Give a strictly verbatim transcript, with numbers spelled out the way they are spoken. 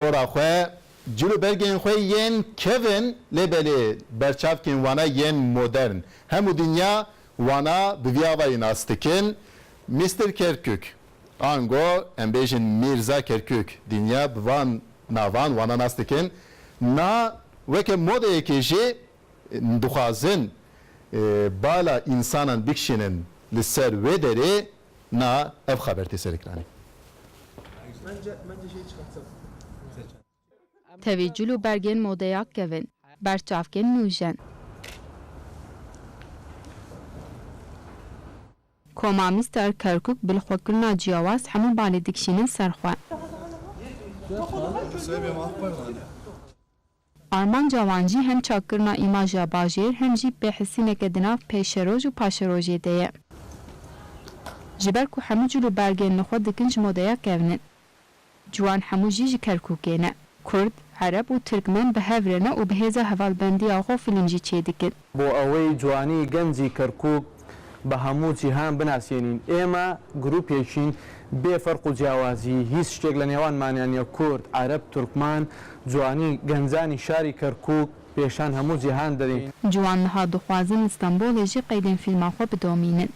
Ora xwe, cil û bergên xwe yên kevin, lê belê berçavkên wana yên modern. Hemû dinya wana bi vî avayî nas dikin. Mister Kerkûk, ango em bêjin Mîrza Kerkûk, dinya bi van navan wana nas dikin. Na weke modeyekê jî dixwazin, e, bala însanan bikişînin li ser wê derê, na ev xeber tê serkiranê. Tevî cil û bergên modeya kevin, berçavkên nûjen. Koma Mister Kerkûk bi lixwekirina ciyawaz hemû balê dikişînin ser xwe. Armanca wan jî hem çakkirina îmaja bajêr hem jî bêhesîneke di nav pêşeroj û paşerojê de ye. Ji ber ku hemû cil û bergên li xwe dikin ji modeya kevin in. Ciwan hemû jî ji Kerkûkê ne. Kurd, Ereb û Tirkmen bi hev re ne û bi hêza hevalbendiya xwe fîlm jî çêdikin. بۆ ئەوەی جوانی گەنجی کەرکووک بە هەموو جیهان بناسێنین، ئێمە گروپێکین بێ فەرق و جیاوازی، هیچ شتێک لە نێوانمانیان نیە، کورد، عەرەب، تورکمان، جوانی گەنجانی شاری کەرکووک پێشان هەموو جیهان دەدەین. Ciwan niha dixwazin li Stenbolê jî qeydên fîlma xwe bidomînin.